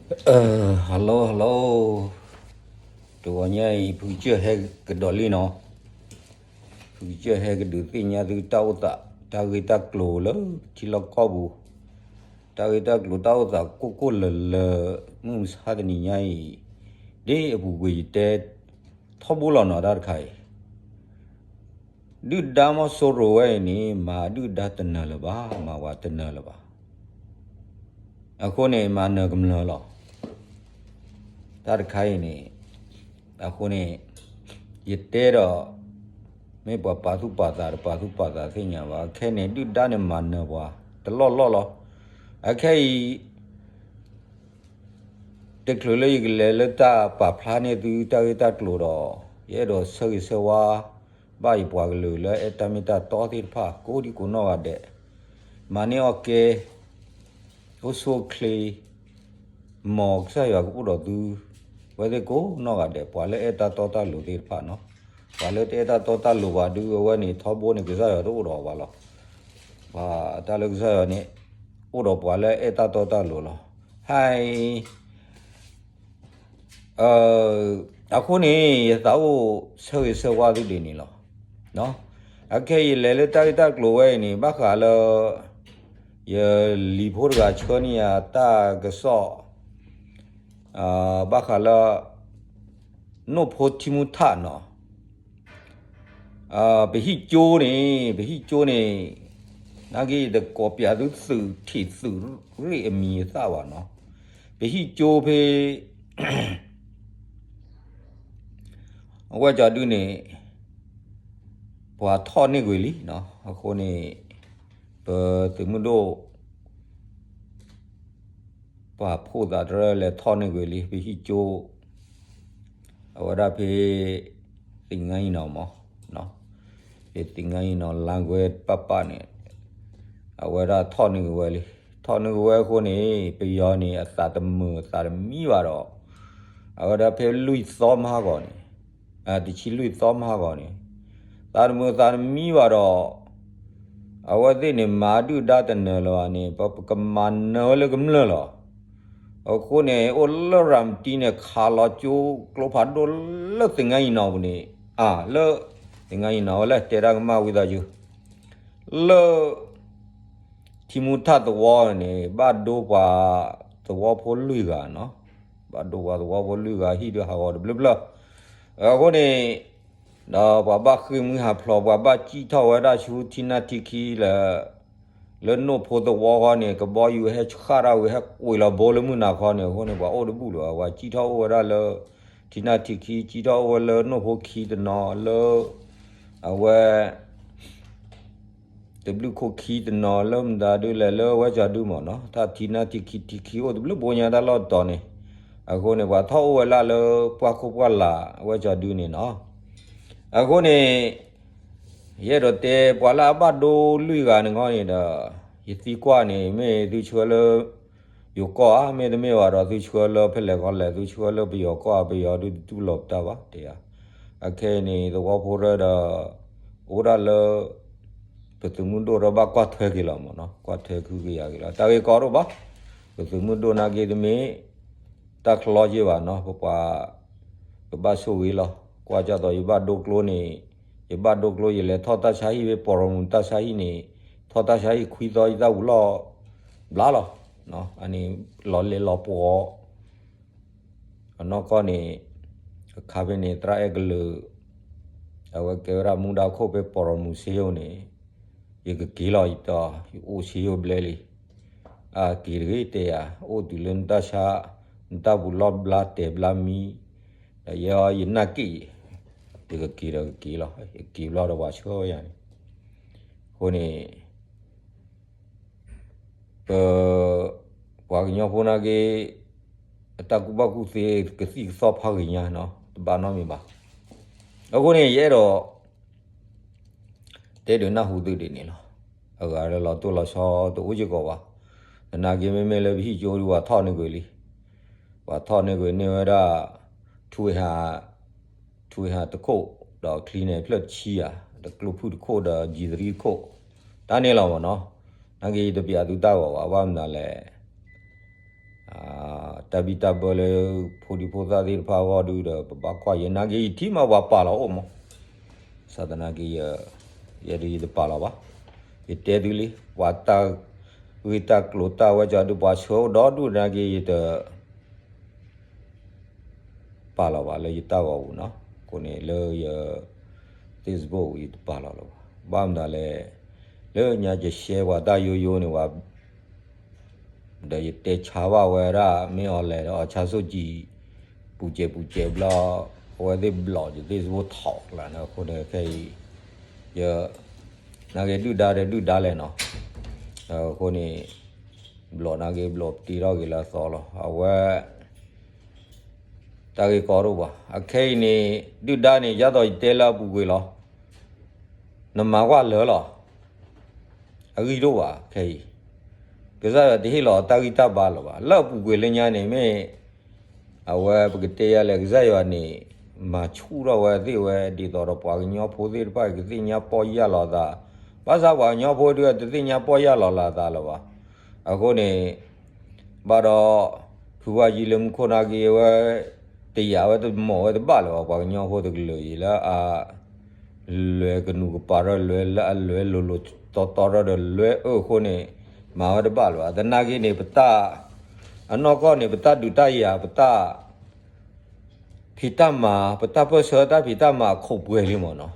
Hello hello, တဂီၤညါအံၤ ဖုကစၢၢ်ဟဲကဒီးလံနီၤ, ဖုကစၢၢ်ဟဲကဒုးသ့ၣ်ညါသုတၢ်အိၣ်သး တၢ်ဂ့ၢ်တၢ်ကျိၤလၢထံလီၢ်ကီၢ်ပူၤ, တၢ်ဂ့ၢ်တၢ်ကျိၤတၢ်အိၣ်သးကိၢ်ကိၢ်လၢၤလၢၤ, မုၢ်မဆါတနံၤညါအံၤ, ဒ်အပူၤကွံာ်ယတဲ ထီဘိလီၤနီၤ တၢ်တခါအံၤ ဒုၣ်ဒါမီၢ်စိရိၤဝဲအံၤန့ၣ် မၤဒုၣ်ဒါတနၢၤလၢၤဘၣ်, မၤဝဲတနၢၤလၢၤဘၣ်. အဃိန့ၣ် မၤနၢၤကမျၢၢ်လီၤ. တၢ်တခါအံၤန့ၣ်, အဃိန့ၣ်, ယတဲဒီး, မ့ၢ်ပှၤပာ်သူၣ်ပာ်သးဒီး ပာ်သူၣ်ပာ်သးသ့ၣ်ညါဘၣ်. ခဲအံၤန့ၣ် ဒုၣ်ဒါန့ၣ်မၤနၢၤပှၤတလီၢ်လီၢ်လီၤ. အခဲအံၤ တချုးလၢယကလဲၤလၢတၢ်ပာ်ဖျါန့ၢ်သုတၢ်ဂ့ၢ်တၢ်ကျိၤဒီး, ယအဲၣ်ဒိးဆၢဂ့ၤဆၢဝါဘၣ်ယပှၤကလုာ်လၢအဲၣ်တၢ်မ့ၢ်တၢ်တီသ့ၣ်တဖၣ် ကိးဒံကိးနီၢ်ဂၤဒဲး, မၤန့ၢ်အီၣ်ကဲ, အိၣ်ဆူၣ်အိၣ်ချ့, မ်ကစၢ်ယွၤကအိၣ်ဒီးသု ဝဲသ့ၣ်ကိးနီၢ်ဂၤဒဲး, ပှၤလၢအဲၣ်တၢ်တီတၢ်လိၤသ့ၣ်တဖၣ်နီၤ. ပှၤလၢတအဲၣ်တၢ်တီတၢ်လိၤဘၣ်ဒုး အဝဲန့ၣ် ထီဘိန့ၣ် ကစၢ်ယွၤတအိၣ်ဒီးအီၤဘၣ်လီၤ. ပှၤတၢ်လၢကစၢ်ယွၤန့ၣ် အိၣ်ဒီးပှၤလၢအဲၣ်တၢ်တီတၢ်လိၤလီၤ. ဟါအံၤ အဃိန့ၣ် ယသးအိၣ်ဆၢဂ့ၤဆၢဝါသုဒ်န့ၣ်လီၤ. အခဲအံၤယလဲၤလၢတၢ်ဂ့ၢ်တၢ်ကျိၤဝဲအံၤန့ၣ် ဘၣ်ဃးလၢ ယလံၤဖိတဂၤဆှၢန့ၢ်ယၤတၢ်ကစီၣ်, ဘၣ်ဃးလၢ နိၣ်ဖိထံမူထးနီၤ. ပဟံၣ်ကၠိန့ၣ်, ပဟံၣ်ကၠိန့ၣ်, နာ်က့ယတကိးပၠးသုသုးထံးသုးရ့ၣ်အမံၤအသၣ်ဘၣ်နီၤ. ပဟံၣ်ကၠိဖဲ အဝဲကၠီဒုန့ၣ် ပှၤထီၣ်န့ၢ်ကွံာ်လံနီၤ. အဃိန့ၣ် ပသုးမုၢ်ဒိၣ် ပှၤဖိသးတရၢလဲၤထီၣ်န့ၢ်ကွံာ်လံ ပဟံၣ်ကၠိ, အဝဲဒၣ်ဖဲ သင်္ဃန်းညီနောင်မး, ဖဲ သင်္ဃန်းညီနောင် လမ်းခွဲပၢ်ပၢ်န့ၣ်, အဝဲဒၣ်ထီၣ်န့ၢ်ကွံာ်ဝဲလံ. ထီၣ်န့ၢ်ကွံာ်ဝဲအဃိန့ၣ် ပယီၤန့ၣ် အသးတမုာ်သးတမံဘၣ်ဒီး, အဝဲဒၣ်ဖဲလွံၢ်သီမဟါဂီၤန့ၣ်, တဆံလွံၢ်သီမဟါဂီၤန့ၣ်, သးတမုာ်သးတမံဘၣ်ဒီး အဝဲသ့ၣ်န့ၣ် မၤဒုၣ်ဒါတနၢၤလၢၤဘၣ်န့ၣ် ပကမၤနၢၤဝဲလၢကမျၢၢ်လီၤ. အဃိန့ၣ် အိၣ်လၢရၤမတံန့ၣ် ခးလီၤကၠိကျိဖးဒိၣ်လၢသင်္ဃန်းညီနောင်ပူၤန့ၣ်, အါ လၢ သင်္ဃန်းညီနောင် ဝဲလၢတဲတၢ်ကမၣ်ဝံသးစူၤ, လၢ ထံမူထးသဝီန့ၣ် ဘၣ်ဒိပှၤသဝီဖိလွံၢ်ဂၤနီၤ, ဘၣ်ဒိပှၤသဝီဖိလွံၢ်ဂၤ ဟံၣ်ဒုးဟးဂီၤတဘျုးဖျၢၣ်. အဃိန့ၣ် ဒီးပှၤဘၣ်ဃ့ၢ်မှံဟးဖျိး ပှၤဘၣ်စံၣ်ထီၣ်ဝဲဒၣ်ဆူထံနၢ်ထံခံလၢ လၢနိၣ်ဖိသဝီဃီန့ၣ် ကဘီယူၤဟဲဆှၣ်တၢ်ဝံၤ ဟဲကွံာ်လီၤဘိလၢမုၢ်နၤခီန့ၣ် အဃိန့ၣ် ပှၤအိၣ်တဘူၣ်လၢၤဘၣ်, ပှၤစံၣ်ထီၣ်အိၣ်ဝဲဒၣ်လၢ ထံနၢ်ထံခံ, စံၣ်ထီၣ်အိၣ်ဝဲလၢနိၣ်ဖိခံတနီၤ လၢ အဝဲ တဘျုးခိၣ်ခံတနီၤ လၢမတၤဒုလဲၣ် လၢဝဲကၠီဒုမ့ၢ်နီၤ, တၢ်ထံနၢ်ထံခံ ထံခံအိၣ်တဘျုးဘိညါတၢ်လီၢ်တတီၤန့ၣ်, အဃိန့ၣ် ပှၤထီၣ်အိၣ်ဝဲလၢ်လၢပှၢ်ခိၣ်ပှၢ်လၢ် ဝဲကၠီဒုန့ၣ်နီၤ. အဃိန့ၣ် ယအဲၣ်ဒိးတဲပှၤလၢအဘၣ်ဒိလွံၢ်ဂၤန့ၣ်ခီန့ၣ်ဒီး ယသံကွၢ်န့ၣ် မ့ၢ်သုဆှၢလၢ ယိၤကီၢ်ဧါ, မ့တမ့ၢ်ဘၣ်ဒီး သုဆှၢလၢဖဲလဲၣ်ခီလဲၣ်, သုဆှၢလၢပယီၤကီၢ်ဧါ, ပယီၤဒုးတတူၢ်လိာ်ပတၢ်ဘၣ် တဲယၤ. အခဲအံၤန့ၣ် သဝီဖိတရၢဒီး အိၣ်ဒၣ်လၢ ပသုးမုၢ်ဒိၣ်ဒီးဘၣ်ကွၢ်ထွဲက့ၤလီၤမ့ၢ်နီၤ, ကွၢ်ထွဲက့ၤက့ၤယၤက့ၤလီၤ. တၢ်ဂ့ၢ်ကီဒိၣ်ဘၣ်, ပသုးမုၢ်ဒိၣ်နာ်က့တမ့ၢ် တၢ်ချီက့ၤဘၣ်နီၤ, ပပှၤ ကဘၣ်ဆိၣ်ဂ့ၤလီၤ. ကွၢ်ကၢ်သိးယဘၣ်ဒိကျိန့ၣ်, ယဘၣ်ဒိကျိ ယလဲၤထီၣ်တၢ်ဆါဟံၣ်ဖဲ ပိာ်ရိၤမူၤ တၢ်ဆါဟံၣ်န့ၣ်, ထီၣ်တၢ်ဆါဟံၣ်ခွံသီ ယတၢ်ဝူၤလီၢ်ဘျါလီၤ. အန့ၣ် လီၤလဲၤလီၤပှီၤ အနီၢ်ကီၢ်န့ၣ်, အခါဖဲန့ၣ် သရၣ်အဲၣ်ကလုာ်, အဝဲကဲဝဲဒၣ်မူဒါခိၣ်ဖဲ ပိာ်ရိၤမူၤ ဆေးရုံန့ၣ်, ယကက့ၤလီၤ ယတီ, ယအိၣ် ဆေးရုံ ဘျဲလံ. အက့ၤတဂ့ၤ တဲယၤ, အိၣ်တုၤလၢနတၢ်ဆါ, နတၢ်ပူၤလီၢ်ဘျါတဲာ်ဘျါမံ, ဒီးယဲ ယနၢ်က့ၣ်, ယကက့ၤဒီးကက့ၤလီၤ. ယက့ၤဘျီဒီးပှၤဆှၢယၤန့ၣ်, အဃိန့ၣ် ပ ပှၤကညီဖိနာ်က့ အတၢ်ကူၣ်ဘၣ်ကူၣ်သ့ကသံၣ်ကသီၣ်ဖးဂ့ၤညါနီၤ, တဘၣ်နီတမံၤဘၣ်. အဃိန့ၣ် ယအဲၣ်ဒိး တဲဒုးနၢ်ဟူသုဒ်န့ၣ်လီၤ. အဂၤလၢလီၤတိၢ်လီၤဆီတအိၣ်စ့ၢ်ကီးဘၣ်. သနာ်က့မ့မ့ၢ်လၢပဟံၣ်ကၠိဒုး ပှၤထီၣ်န့ၢ်ကွံာ်လံ. ပှၤထီၣ်န့ၢ်ကွံာ်န့ၢ်ဝဲဒၣ် ထူဝ့ဟး ထူဝ့ဟးတခိၣ်, ဒီးချံန့ၣ်ဖျၢၣ်တဆံယၤ, ဒီးကျိဖုၣ်တခိၣ်, ဒီး G three တခိၣ်, တၢ်န့ၣ်လီၤမ့ၢ်နီၤ. နာ်က့ယတပျးသုတၢ်ဂီၤဘၣ်, ဘၣ်မနုၤလဲၣ်, တ တၢ်ဘံၣ်တၢ်ဘၢလၢ ဖိဒံဖိသၣ်သ့ၣ်တဖၣ်အဂီၢ်ဒုဒီး ပဘၣ်ကွၢ်ယဲနာ်က့ ယထံၣ်မးပှၤပာ်လီၤအိၣ်မး, ဘၣ်ဆၣ်သနာ်က့ ယဲဒုးယတပာ်လီၤဘၣ်, ယတဲသုလံ ပှၤတၢ်ဂ့ၢ်တၢ်ကျိၤတၢ်ဝဲကၠီဒုး ပှၤဆှၢအိၣ်ဒီဒူၣ်နာ်က့ ယတ ပာ်လီၤဘၣ်လၢယတၢ်ဂီၤပူၤနီၤ, အဃိန့ၣ်လၢယ Facebook ယတပာ်လီၤလၢၤဘၣ်, ဘၣ်မနုၤလဲၣ်, လၢညါယ share ပှၤတၢ်ယိယိန့ၣ်ဝဲ ဒီးယတဲဆါဘၣ်ဝဲဒၣ် မ့ၢ်အီၤလဲၣ်ဒီး အီၤဆါဆိၣ်ကံၤ ပူၤစဲးပူၤစဲးဘျီ အဝဲသ့ၣ်ဘျီၣ်ယ Facebook ထီၣ်လၢန့ၣ် အဃိန့ၣ်ခဲအံၤ ယ နာ်က့ဒုၣ်ဒါဒီးဒုၣ်ဒါလဲၣ်နီၤ, အဃိန့ၣ် ဘျီၣ်နာ်က့ဘျီၣ်တ့ထီၣ်က့ၤလၢအသီလီၤ အဝဲ တၢ်ဂ့ၢ်ကီဒိၣ်ဘၣ် အခဲအံၤန့ၣ် ဒုၣ်ဒါန့ၣ် ယသိးယတဲလၢအပူၤကွံာ်လီၤ, နမၤကွၢ်လၢာ်လီၤ, အဂံၢ်ဒိၣ်ဘၣ်ခဲအံၤ, ကစၢ်ယွၤတဟ့ၣ်လီၤတၢ်ဂံၢ်တၢ်ဘါလၢၤဘၣ် လၢအပူၤကွံာ်လၢညါန့ၣ်မ့ၢ် အဝဲပကတဲယၤလဲၣ် ကစၢ်ယွၤန့ၣ် မၤဆူၣ်ထီၣ်ဝဲသ့ၣ်ဝဲ ဒ်သိးဒီးပှၤကညီဖိသ့ၣ်တဖၣ် ကသ့ၣ်ညါပီၢ်ယၢ်လီၤသး, ဘၣ်ဆၣ်ပှၤကညီဖိဒုးတသ့ၣ်ညါပီၢ်ယၢ်လီၤလၢသးလၢၤဘၣ်, အဃိန့ၣ် ဘၣ်ဒီး ဖုဝါယံလၢမူခိၣ်နာ်က့ဝဲ တယာ်ဝဲတမီၢ်ဝဲတဘၣ်လၢၤဘၣ် ပှၤကညီဖိတကလုာ်အံၤလၢအ လဲၤကနူၤကပၤထီၣ် လဲၤလၢအလဲၤလိၤလိၤတီတီထီၣ်ဒီး လဲၤအၢအဃိန့ၣ် မၤဝဲတဘၣ်လၢၤဘၣ် သနာ်က့န့ၣ် ပတၢ် အနီၢ်ကီၢ်န့ၣ် ပတၢ်ဒုးတၢ်ယၤ ပတၢ် ဖံးတၢ်မၤ ပတၢ်ပၢၢ်ဆၢတၢ်ဖံးတၢ်မၤအခိၣ်ပှဲၤလံမ့ၢ်နီၤ,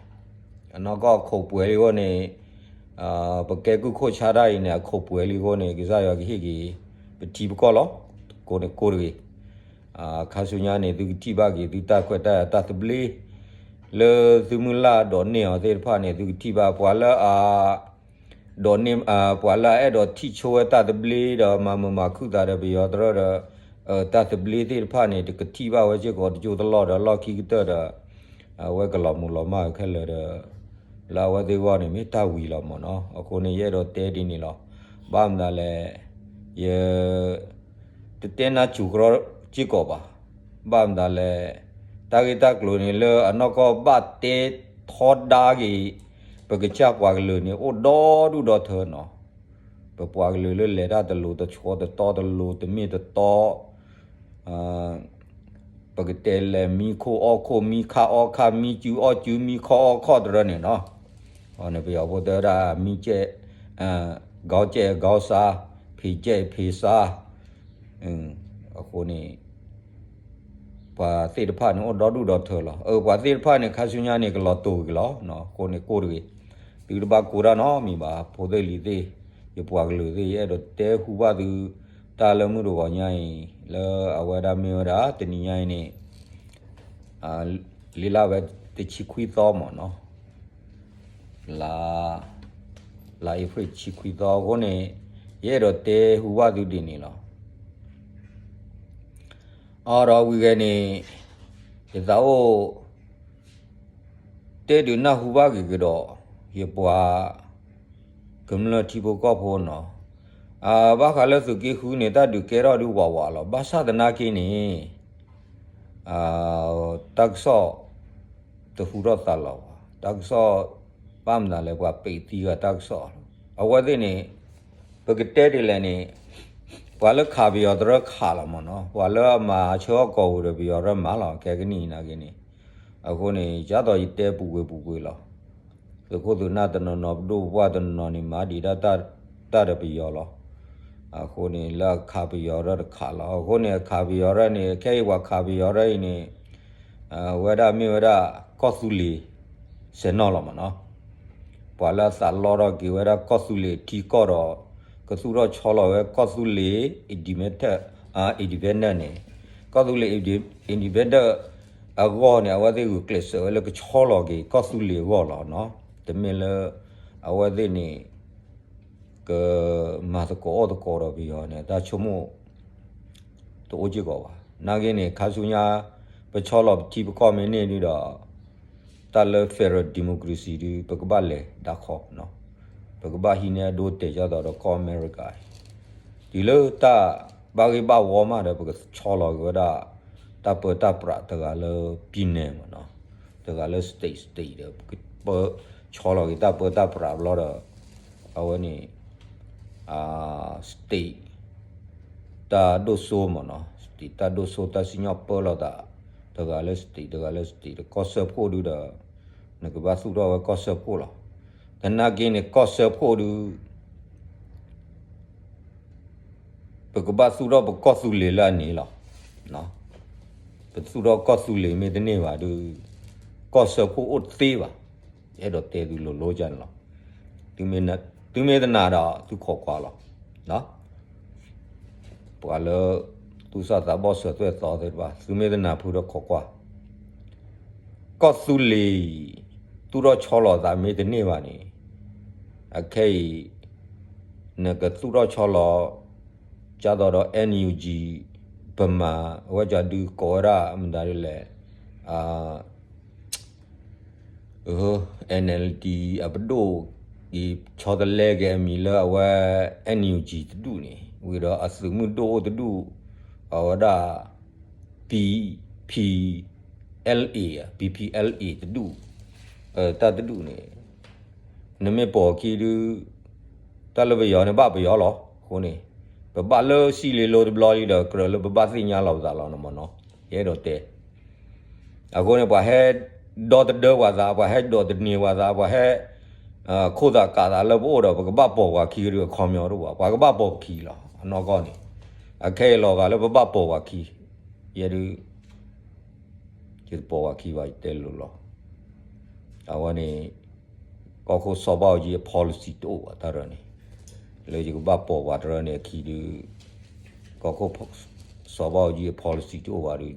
အနီၢ်ကီၢ်အခိၣ်ပှဲၤလံအဃိန့ၣ် ပကဲကုၢ်ခိၣ်ဆါတၢ်အံၤန့ၣ် အခိၣ်ပှဲၤလံအဃိန့ၣ် ကစၢ်ယွၤကဟ့ၣ်က့ၤ ပထံပကီၢ်လီၤ, ကိးန့ၣ်ကိးတဂ့ၤ, ခါဆူညါန့ၣ် သုကထံၣ်ဘၣ်က့ၤ သုတၢ်ခွဲးတၢ်ယာ်တၢ်သဘျ့ လၢသုမုၢ်လၢ်ဒိးန့ၢ်အီၤသ့ၣ်တဖၣ်န့ၣ် သုကထံၣ်ဘၣ် ပှၤလၢအ ဒိးန့ၢ် ပှၤလၢအအဲၣ်ဒိးထံၣ်ဆိဝဲတၢ်သဘျ့ဒီး မၤမုာ်မၤခုၣ်သးဒီးပယီၤတရၢဒီး တၢ်သဘျ့သ့ၣ်တဖၣ်န့ၣ် တကထံၣ်ဘၣ်ဝဲစ့ၢ်ကီးတကၠိတလီၢ်ဒီး လီၢ်ခံကတၢၢ်ဒီး အဝဲကလီၤမုၢ်လီၤမၢ်ခဲလၢာ်ဒီး လၢအဝဲသ့ၣ်အဂီၢ်န့ၣ် မ့ၢ်တၢ်ဝံၤလီၤမ့ၢ်နီၤ, အဃိန့ၣ် ယအဲၣ်ဒိးတဲဒ်န့ၣ်လီၤ, ဘၣ်မနုၤလဲၣ်, ယ တတဲနါစူၤကရီစ့ၢ်ကီးဘၣ်, ဘၣ်မနုၤလဲၣ်, တၢ်ဂ့ၢ်တၢ်ကျိၤန့ၣ် လၢအနီၢ်ကီၢ်ဘၣ်တဲထီဒါက့ၤ ပကစၢ်ပှၤကလုာ်န့ၣ် အိၣ်ဒီဒူၣ်ဒီထၢနီၤ, ပပှၤကလုာ်လၢလဲၤတၢ်တလိၤတဆီတတီတလိၤတမ့ၢ်တတီ ပကတဲလဲၤမံခိၣ်အီၣ်ခိၣ် မံခါအီၣ်ခါ မံစုအီၣ်စု မံခီၣ်အီၣ်ခီၣ်တရၢန့ၣ်နီၤ, န့ၣ်ပယီၤဖိတဲဝဲဒၣ် မံကဲး ခေါင်းကဲးခေါင်းစား ဖေးကဲးဖေးစား, အဃိန့ၣ် ပှၤသ့ၣ်တဖၣ်န့ၣ် အိၣ်ဒီဒူၣ်ဒီထၢလီၤ. ပှၤသ့ၣ်တဖၣ်န့ၣ် ခါဆူညါန့ၣ် ကလီၤတိာ်က့ၤလီၤ. အဃိန့ၣ်ကိၢ်တဂ့ၤ, သုတဘၣ်ကိၢ်တၢ်နီတမံၤဘၣ်. ဖိသ့ၣ်လံၤသ့ၣ်, ယပှၤကလုာ်သ့ၣ်, ယအဲၣ်ဒိးတဲဟူဘၣ်သု တၢ်လၢမုၢ်တဂီၤညါအံၤ လၢအဝဲဒၣ်မ့ၢ်ဝဲဒၣ် တနံၤညါအံၤန့ၣ် လံာ်လၢဝဲတဆံခွံသီမ့ၢ်နီၤ, လါ လါအ့ဖြ့ၣ်တဆံခွံသီအဃိန့ၣ်, ယအဲၣ်ဒိးတဲဟူဘၣ်သုဒ်န့ၣ်လီၤ. အဒီးဝံၤဂဲၤန့ၣ် ယသးအိၣ် တဲဒုးနၢ်ဟူဘၣ်က့ၤကဒီး ယပှၤကမျၢၢ်ထံဖိကီၢ်ဖိနီၤ, ဘၣ်ဃးလၢသုးက့ဃုန့ၣ် တၢ်ဒုးကဲထီၣ်ဒုးဝးဝးလီၤ. ဘၣ်ဆၣ်သနာ်က့န့ၣ် တၢ်ကစီၣ်တဟူထီၣ်သးလီၤဘၣ်. တၢ်ကစီၣ် ဘၣ်မနုၤလဲၣ် ပှၤပံးသံဂၤတၢ်ကစီၣ်လီၤ. အဝဲသ့ၣ်န့ၣ် ပကတဲဒ်လဲၣ်န့ၣ် ပှၤလၢခးပယီၤတရၢခးလီၤမ့ၢ်နီၤ, ပှၤလၢအမၤဆၢအီၣ်ကီၢ်ပူၤဒီးပယီၤတရၢမၤလီၤ ခဲကနံၣ်အံၤနာ်က့န့ၣ်. အဃိန့ၣ် ဒ်သိးယတဲပူၤကွံာ်ပူၤကွံာ်လီၤ. သုးခိၣ်သုးနၢ်တနီၤနီၤ ပဒိၣ်ပပှၢ်တနီၤနီၤန့ၣ် မၤဒံးဒၣ်တၢ်ဒီးပယီၤလီၤ. အဃိန့ၣ် လၢအခးပယီၤတရၢတခးလီၤ. အဃိန့ၣ် အခးပယီၤတရၢန့ၣ် ခဲအံၤပှၤခးပယီၤတရၢအံၤန့ၣ် ဝဲဒၣ်မ့ၢ်ဝဲဒၣ်ကီၢ်သူလ့ၤ စဲးနီၣ်လီၤမ့ၢ်နီၤ. ပှၤလၢအသးလီထီၣ်က့ၤဝဲဒၣ်ကီၢ်သူလ့ၤထံကီၢ်ဒီး ကသူၣ်ထီၣ်ဆီလီၤဝဲကီၢ်သူလ့ၤ independent န့ၣ်, ကီၢ်သူလ့ၤ independent အဂီၢ်န့ၣ် အဝဲသ့ၣ်ဂုာ်ကျဲးစၢးဝဲလၢကဆီလီၤက့ၤကီၢ်သူလ့ၤအဂီၢ်လီၤ. တမ့ၢ်လၢ အဝဲသ့ၣ်န့ၣ် ကမၤသကိးအီၣ်သကိးဒီးပယီၤန့ၣ် တၢ်ဆိကမိၣ် တအိၣ်စ့ၢ်ကီးဘၣ်. နာ်က့န့ၣ် ခါဆူညါ ပဆီလီၤပထံပကီၢ်မ့ၢ်န့ၢ်ဒုဒီး တၢ်လၢ federal democracy ဒု ပကဘၣ်လဲၤဒၣ်ခီ, ပကဘၣ်ဟံးန့ၢ်အဒိတဲာ်ဒ်သိးဒီးကီၢ်အမဲရကၤအံၤ, တုၤလၢတၢ်ဘၣ်ဂ့ၢ်ဘၣ်ဝီမးဒီး ပကဆီလီၤက့ၤဝဲဒၣ် တၢ်ပၢတၢ်ပြးတဂၤလၢ ပြည်နယ် မ့ၢ်နီၤ, တဂၤလၢ state state ဒီး ပဆီလီၤက့ၤတၢ်ပၢတၢ်ပြးဘျီဒီး အဝဲန့ၣ် state တၢ်ဒိၣ်စိမ့ၢ်နီၤ, state တၢ်ဒိၣ်စိတၢ်စံၣ်ညီၣ်ပၢလီၤသး, တဂၤလၢ state တဂၤလၢ state ဒီးကီၢ်စၢဖှိၣ်ဒုဒီး နကဘၣ်သူၣ်ထီၣ်ဝဲကီၢ်စၢဖှိၣ်လီၤ. သနာ်က့န့ၣ် ကီၢ်စၢဖှိၣ်ဒု ပကဘၣ်သူၣ်ထီၣ်ပကီၢ်သူလ့ၤလၢအန့ၣ်လီၤ. ပသူၣ်ထီၣ်ကီၢ်သူလ့ၤမ့ၢ်တန့ၢ်ဘၣ်ဒု ကီၢ်စၢဖှိၣ်အိၣ်တသ့ဘၣ်. ယအဲၣ်ဒိးတဲသုလိၤလိၤကန့ၣ်လီၤ. သုမ့ၢ်တနာ်ဒီးသုခိးကွၢ်လီၤ. ပှၤလၢ သူၣ်စၢ်သးဘီၣ်စၢၤသွဲၣ်သီသ့ၣ်တဖၣ် သုမ့ၢ်တနာ်ဖုဒီးခိးကွၢ် ကီၢ်သူလ့ၤ သူၣ်ထီၣ်ဆီလီၤသးမ့ၢ်တန့ၢ်ဘၣ်န့ၣ် အခဲအံၤ နကသူၣ်ထီၣ်ဆီလီၤ ကၢ်သိးဒီး NUG ပမၤ အဝဲကဒုးကိးဝဲဒၣ်မတၤဒ်လဲၣ် NLD အပဒိၣ် အံၤဆီတလဲက့ၤအမံၤလၢအဝဲ NUG တဒူၣ်န့ၣ် ဝံၤဒီးအသုးမုၢ်ဒိၣ်အိၣ်တဒူၣ် အဝဲဒၣ် PP LA, PPLA တဒူၣ်, တၢ်တဒူၣ်န့ၣ် နမ့ၢ်ပိာ်အခံဒုး တၢ်လၢပယီၤန့ၣ်ဘၣ်ပယီၤလီၤ. အဃိန့ၣ် ပဘၣ်လၢစံၣ်လ့လိတဘျီလံဒီး ကြၢးလၢပဘၣ်သ့ၣ်ညါလီၤပသးလီၤနမ့ၢ်နီၤ. ယအဲၣ်ဒိးတဲ အဃိန့ၣ် ပှၤဟဲဒီသဒၢပှၤသး, ပှၤဟဲဒိးသန့ၤပှၤသး, ပှၤဟဲ ခိၣ်သးကးသးလၢပအိၣ်ဒီး ပကဘၣ်ပိာ်ပှၤခံကဒုးအခီပညီတအိၣ်ဘၣ်, ပှၤကဘၣ်ပိာ်ပခံလီၤ. အနီၢ်ကီၢ်န့ၣ် အခဲအံၤလီၤဂာ်လၢပဘၣ်ပိာ်ပှၤခံ, ယဲဒုး ယတပိာ်ပှၤခံဘၣ် ယတဲလိၤလီၤ. အဝဲန့ၣ် ကီၢ်ခိၣ်စီၤဘၣ်အူကၠံအ policy တအိၣ်ဘၣ်တၢ်ရၢန့ၣ်, လၢယကဘၣ်ပိာ်ပှၤတရၢန့ၣ်အခံဒုး ကီၢ်ခိၣ်စီၤဘၣ်အူကၠံအ policy တအိၣ်ဘၣ်ဒီး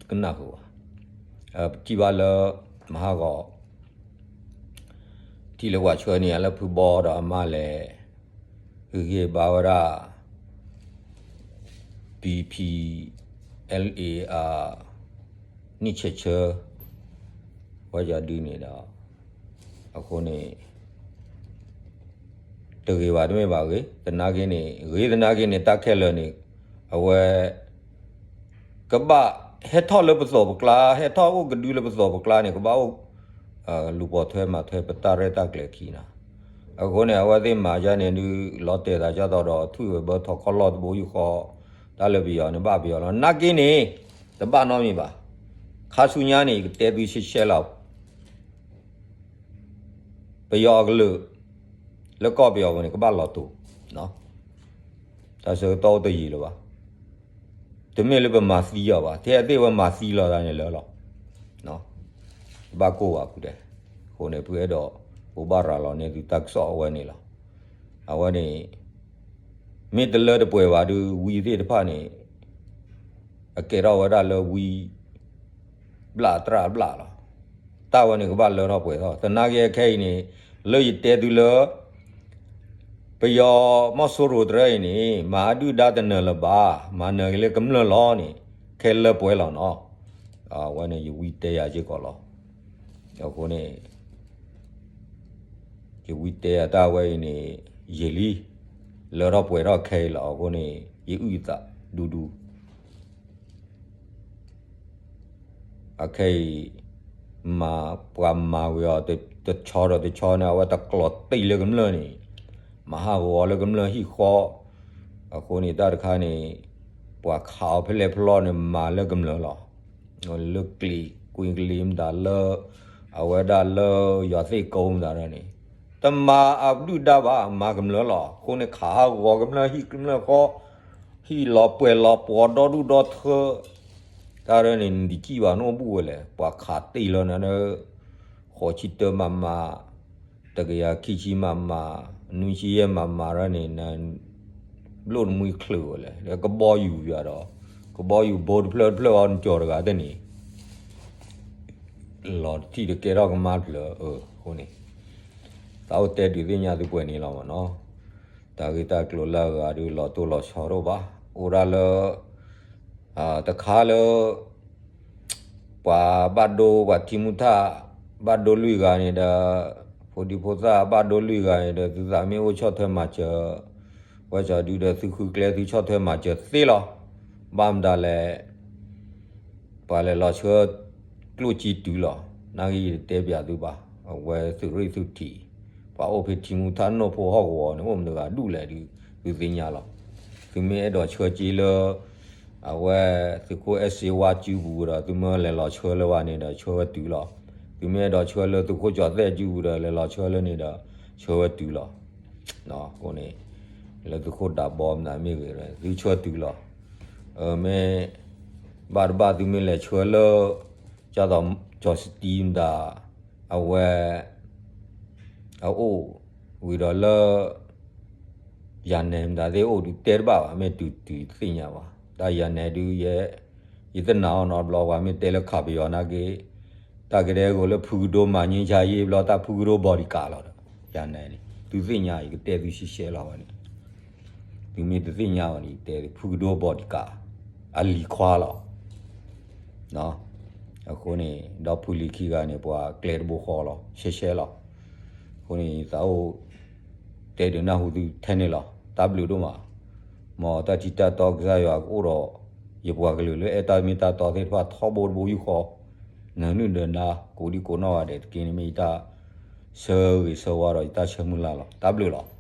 ကနၣ်ဃုာ်ဘၣ်. ပထံၣ်ဘၣ်လၢ မဟါဂီၤ ထံၣ်လၢပှၤဆှၢန့ၢ်ယၤလၢဖုဘီဒီးအမါလဲၣ်, ဂ့ၤဂ့ၤဘါဝဲဒၣ် PPLA အ နံၣ်ဆဲးဆၢ ဝဲယၤဒုးန့ၣ်ဒီး အဃိန့ၣ် တဂ့ၤဘၣ်တမ့ၢ်ဘၣ်ဂ့ၤ, သနာ်က့န့ၣ် ဂ့ၤသနာ်က့န့ၣ် တၢ်ခဲလၢာ်န့ၣ် အဝဲ ကဘၣ်ဟဲထီၣ်လၢပသိးပကျါ, ဟဲထီၣ်အိၣ်ကဒုလၢပသိးပကျါန့ၣ် ကဘၣ်အိၣ် လူၤပိာ်ထွဲမၤထွဲပတၢ်ရဲၣ်တၢ်ကျဲၤခံနီၤ. အဃိန့ၣ် အဝဲသ့ၣ်မၤယါန့ၣ်ဒုး လီၤတဲာ်သးကၢ်သိးဒီး ထွံၣ်ဝဲဘၢထီၣ်ခီၣ်လီၢ်တဘိယူၢ်ဃီ, တၢ်လၢပယီၤန့ၣ်ဘၣ်ပယီၤလီၤ. နာ်က့န့ၣ် တဘၣ်နီတမံၤဘၣ်. ခါဆူညါန့ၣ် ယကတဲသုရှဲရှဲလီၤ ပယီၤအကလုာ် လၢကီၢ်ပယီၤပူၤန့ၣ် ကဘၣ်လီၤတူာ်, တၢ်ဆၢကတီၢ်အိၣ်တယံာ်လၢၤဘၣ်. တမ့ၢ်လၢပမၤသံအီၤဘၣ်, ထဲအသ့ၣ်ဝဲမၤသံလီၤသးန့ၣ်လၢလီၤ. ဘၣ်ကိၢ်ဘၣ်ကူၣ်ဒဲး, အဃိန့ၣ် ဖုအဲၣ်ဒိး ဘိးဘၣ်ရၤလီၤန့ၢ်သုတၢ်ကစီၣ်အဝဲန့ၣ်လီၤ. အဝဲန့ၣ် မ့ၢ်တလၢတပှဲၤဘၣ်ဒုး ဝံသ့ၣ်တဖၣ်န့ၣ် အကဲထီၣ်ဝဲဒၣ်လၢဝံ ဘျၣ်တြၢ်ဘျၣ်လီၤ. တၢ်ဝဲန့ၣ်ကဘၣ်လၢထီၣ်ပှဲၤထီၣ်. သနာ်က့ခဲအံၤန့ၣ် လၢယတဲသုလၢ ပယီၤမီၢ်စိရိၤတရၢအံၤန့ၣ် မၤအဒုၣ်ဒါတနၢၤလၢၤဘၣ်, မၤနၢၤက့ၤလၢကမျၢၢ်လီၤန့ၣ် ခဲလၢပှဲၤလီၤနီၤ. အဝဲန့ၣ်ယဝံတဲယၤစ့ၢ်ကီးလီၤ. အဃိန့ၣ် ယဝံတဲယၤတၢ်ဝဲအံၤန့ၣ် ယံာ်လံ, လၢထီၣ်ပှဲၤထီၣ်ခဲအံၤလီၤ. အဃိန့ၣ် ယအုၣ်ယသးဒူဒူ အခဲအံၤ မၤပှၤမၤဝံၤအီၤ တဆီဒီးတဆီန့ၣ် အဝဲတကျိးတ့ၢ်လၢကမျၢၢ်န့ၣ် မၤဟးဂီၤလၢကမျၢၢ်ဟံၣ်ဃီ, အဃိန့ၣ်တၢ်တခါန့ၣ် ပှၤခးအီၤဖဲလဲၣ်ဖဲလဲၣ်န့ၣ် မၤလၢကမျၢၢ်လီၤ. လၢကျံးကွံာ်ကလံၤမတၤလၢ အဝဲဒၣ်လၢယွၤသ့ၣ်ကိမတၤဒ်န့ၣ် တမၤအဒုၣ်ဒါဘၣ် မၤကမျၢၢ်လီၤ. အဃိန့ၣ် ခးဟးဂီၤကမျၢၢ်ဟံၣ်ကမျၢၢ်ဃီ, ဟံၣ်လီၤပှဲၤလီၤပှီၤဒီဒူၣ်ဒီထၢ, တၢ်ဒ်န့ၣ် နတစံၣ်ဘၣ် နအိၣ်ဘူးဝဲလဲၣ်. ပှၤခးတ့ၢ်လီၤနၤလၢ ဃိးဆံတၢမးမး, တကယၤခံဆံမးမး, နွံဆံယဲၢ်မးမးဒ်န့ၣ် န ဘျိၣ်နမှံချုးဝဲလဲၣ်. လၢကဘီယူၤယၤဒီး ကဘီယူၤဘိတဖျၢၣ်တဖျၢၣ်အီၤ နကၠီၤတဂၤတန့ၣ် လီၤတထံၣ်တကဲထီၣ်ကမါတဖျၢၣ်အဃိန့ၣ် သးအိၣ်တဲဒုးသ့ၣ်ညါသုပှဲၤန့ၣ်လီၤမ့ၢ်နီၤ. တၢ်ဂ့ၢ်တၢ်ကျိၤလၢအဂၤဒုး လီၤတိၢ်လီၤဆီတအိၣ်ဘၣ်. အိၣ်ဒၣ်လၢ တခါလၢ ပှၤဘၣ်ဒိပှၤထံမူထၣ် ဘၣ်ဒိလွံၢ်ဂၤန့ၣ်ဒီး ဖိဒံဖိသၣ်ဘၣ်ဒိလွံၢ်ဂၤန့ၣ်ဒီး သုသးမ့ၢ်အိၣ်ဆီၣ်ထွဲမၤစၢၤ ဝဲစီၤဒုဒီးသုဃုကျဲသုဆီၣ်ထွဲမၤစၢၤသ့လီၤ. ဘၣ်မတၤလဲၣ် ပှၤလဲၤလီၤဆှၢ ကျိၣ်စ့တုၤလီၤ. နာ်က့ယတတဲပျးသုဘၣ်. အဝဲသုးရ့ၣ်သုးထံး ပှၤအိၣ်ဖဲထံမူထၣ်နိၣ်ဖိဟီၣ်ကဝီၤန့ၣ် အိၣ်မနုၤဂၤဒူၣ်လဲၣ်ဒုး သုသ့ၣ်ညါလီၤ. သုမ့ၢ်အဲၣ်ဒိးဆှၢစ့လၢ အဝဲ သုးခိၣ်အဲၣ်စ့ဝါစုပူၤဒီး သုမ့ၢ်လဲၤလီၤဆှၢလၢဝဲန့ၣ်ဒီး ဆှၢဝဲတုၤလီၤ. သုမ့ၢ်အဲၣ်ဒိးဆှၢလၢသုးခိၣ်ကၠီၤသဲၣ်စုပူၤဒီး လဲၤလီၤဆှၢလၢန့ၣ်ဒီး ဆှၢဝဲတုၤလီၤ. အဃိန့ၣ် လၢသုးခိၣ်ဒးဘီမနုၤမ့ၢ်ဂ့ၤ သုဆှၢတုၤလီၤ. မ့ၢ် ဘၣ်တဘၣ်သုမ့ၢ်လဲၤဆှၢလၢ ကၠီၤစတံမတၤ အဝဲ အအိၣ်ဝံၤဒီးလၢ ယၤနဲမတၤသ့ၣ်အိၣ်ဒုးတဲတဘၣ်ဘၣ် မ့ၢ်တုၤတုၤတသ့ၣ်ညါဘၣ်. တၢ်ယၤနဲဒုး ယတနာ်အီၤနီတဘျီ ပှၤမ့ၢ်တဲလၢခးပယီၤနာ်က့ တၢ်ကဒဲကီးလၢဖုကဒိမၤငြိမ်းချမ်းရေး ဘျီတၢ်ဖုကဒိ bodyguard လီၤဒီး ယၤနဲန့ၣ် သုသ့ၣ်ညါ ယကတဲသုရှဲရှဲလီၤဝဲန့ၣ် သုမ့ၢ်တသ့ၣ်ညါဘၣ်န့ၣ် ယတဲသု ဖုကဒိ bodyguard အလံၤခွါလီၤ. အဃိန့ၣ် ဒီဖုလံၤခံဂၤန့ၣ် ပှၤကျဲတဘိဃီလီၤ ရှဲရှဲလီၤ. အဃိန့ၣ် ယသးအိၣ် တဲဒုးနၢ်ဟူသုထဲန့ၣ်လီၤ. တၢ်ဘျုးဒိၣ်မး. မ်တၢ်ထံတၢ်တီကစၢ်ယွၤကအိၣ်ဒီး ယပှၤကလုာ်လၢအဲၣ်တၢ်မ့ၢ်တၢ်တီသ့ၣ်တဖၣ်ထီဘိတဘိယူၢ်ဃီ နၢၤနုာ်နၢၤနါ ကိးဒံကိးနီၢ်ဂၤဒဲးတက့ၢ်န့ၣ် မ့ၢ်ယတၢ်ဆၢဂ့ၤဆၢဝါဒီးယတၢ်ဆၢမုၢ်လၢ်လီၤ. တၢ်ဘျုးလီၤ.